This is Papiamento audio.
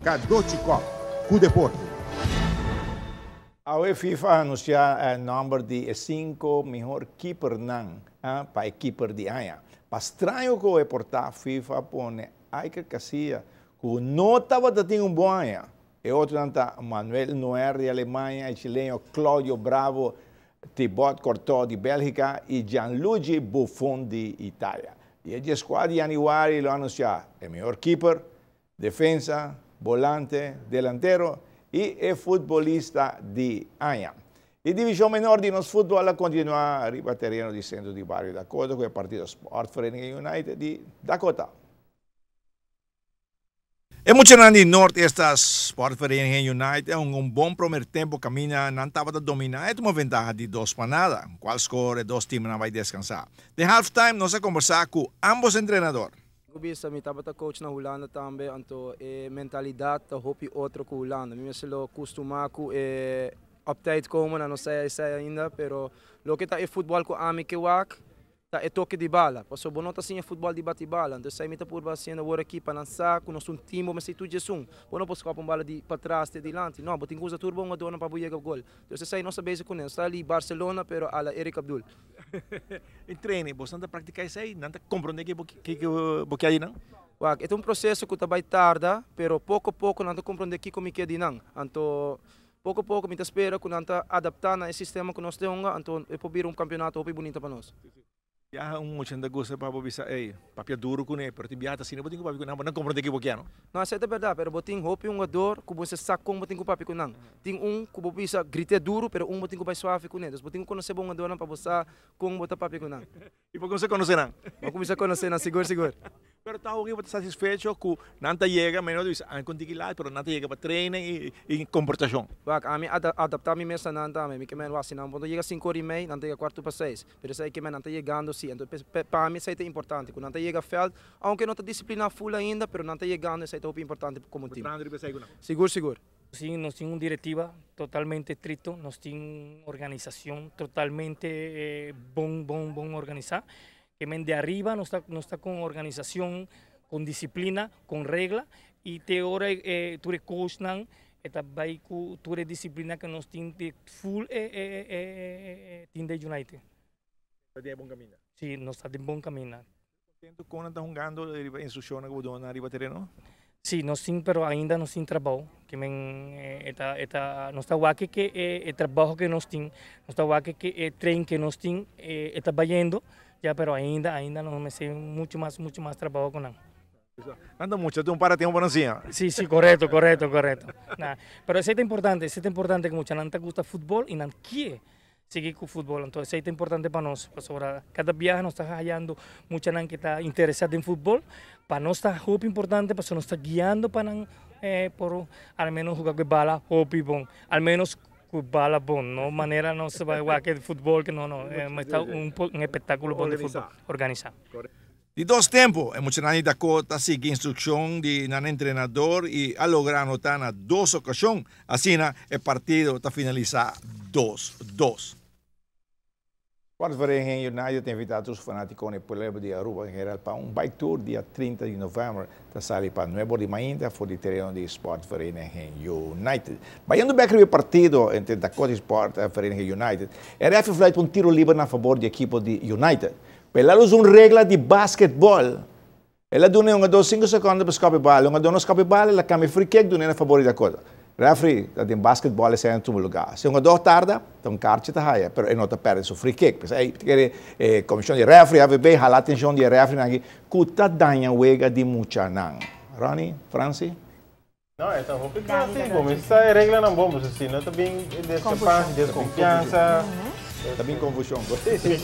Cadochi Kock cu deporte. Awe FIFA a anuncia e nomber di e 5 mihor keepernan pa e keeper di aña. Pa straño cu e por ta, FIFA a pone Iker Casillas cu no tabata tin un bon aña. E otronan ta Manuel Neuer di Alemania, e chileño Claudio Bravo, Thibaut Courtois di Belgica y Gianluigi Buffon di Italia. Dia 14 di januari lo anuncia e mihor keeper, defensa, volante, delantero y e futbolista di aña. E division menor di nos futbol a continua riba tereno di Centro di Bario Dakota cu e partido Sport Vereniging United di Dakota. E muchanan di Noord esta Sport Vereniging United un bon promer tempo caminda nan tabata domina e tuma ventaha di 2-0, cual score e dos teamnan bay descansa. Den halftime nos a conversa cu ambos entrenador. Bisa mi tabata coach na Hulanda tambe, anto e mentalidad ta hopi otro cu Hulanda. Mi mester lo custuma cu e op tijd komen, no sei sei ainda, pero loke ta e futbol cu ami ke wak, ta e toque di bala. Paso bo no ta siña futbol di bati bala. Anto esey mi ta purba haciendo awor aki pa nan sa cu nos un team, bo mester tur djesun. Bo no por scop un bala di patras te dilanti. No, bo tin cu usa tur bo hungadornan pa bo yega gol. Entonces esey nos ta bezig cu ne. Nos ta ali Barcelona, pero a la Eric Abdul. En training, bo ta practica esey, nan ta comprende cu bo kier di nan? Wak, e ta un proceso cu ta bay tarda, pero poco poco nan ta comprende kico mi kier di nan. Anto poco poco mi ta spera cu nan ta adapta na e sistema cu nos ta hunga, anto e por bira un campeonato hopi bunita pa nos. Ya un 80 gusta pa bo bisa, "Ey, papia duro cu ne," pero ti biata asina bo tin cu papia cu nan, bo nan comprende kico bo kier, no? No, esey ta berdad, pero bo tin hopi hungador cu bo sa con bo tin cu papia cu nan. Tin un cu bo bisa grite duro, pero un bo tin cu bay suave cu ne. Dus bo tin cu conoce bo hungadornan pa bo sa con bo ta papia cu nan. Y por con conoce nan? Bo cuminsa conoce nan, sigur, sigur. Pero ta hopi bo ta satisfecho cu nan ta yega, menos bisa, ah, con tiki laat, pero nan ta yega pa training y comportacion. Wak, ami adapta mi mes na nan tambe. Mi ke men wak, si nan bo yega 5:30, nan ta yega 5:45. Pero esey ke men nan ta yegando si. Anto pa mi esey ta importante, cu nan ta yega veld, aunke no ta disciplina full ainda, pero nan ta yegando, esey ta hopi importante como team. Bo trahando riba esey cu nan? Sigur, sigur. Si, nos tin un directiva totalmente estricto, nos tin un organisacion totalmente bon, bon, bon organisa. Ke men de ariba nos ta cu organisacion, cu disciplina, cu regla y te ora tur e coachnan ta bay cu tur e disciplina cu nos tin di full e team di United. Ta den bon camino. Si, nos ta den bon camino. Contento con nan ta hungando riba instruccion cu bo riba tereno? Si, nos tin, pero ainda nos tin trabou. Ke men eta nos ta wak cu e trabou cu nos tin, nos ta wak cu e train cu nos tin ta bayendo, ya, pero ainda nos mester mucho mas trabou cu nan. Anda mucho, un para tempo pa siña. Si, corecto. Nah, pero esey ta importante, esey ta importante cu mucha nan ta gusta futbol y nan kier sigui cu futbol. Anto, esey ta importante pa nos. Pasobra cada biaha nos ta hayando mucha nan cu ta interesa den futbol. Pa nos ta hopi importante, pasobra nos ta guiando pa nan por al menos hunga cu bala hopi bon. Al menos cu bala bon, no manera nos bay wak futbol cu no, ta un espectaculo bon di futbol organisa. Di dos tempo, e muchanan di Dakota a sigui instruccion di nan entrenador y a logra anota na dos ocasion. Asina, e partido ta finalisa 2-2. Sport Vereniging United ta invita tur fanatico y pueblo di Aruba en general pa un bike tour dia 30 di november. Ta sali pa 9 di mainta for di tereno di Sport Vereniging United. Bayendo back e partido entre Dakota y Sport Vereniging United, e ref a fluit un tiro liber na fabor di ekipo di United. El a usa un regla di basketball. El a duna un 2 5 seconde pa scop e bala. Un no scop e bala, el a cambia free kick duna na fabor di Dakota. Referee, dat den basketball esey na lugar. Si un tarda, un kaartje ta haya, pero e no ta perde su free kick. Pues, ey, comision di referee, AVB, hala atencion di referee aki, cu ta daña wega di muchanan. Ronnie, Franci? No, ta hopi clásico. Mi sa regla nan bon, si no ta bin discrepancia, desconfiansa. Ta bin confusion. Si.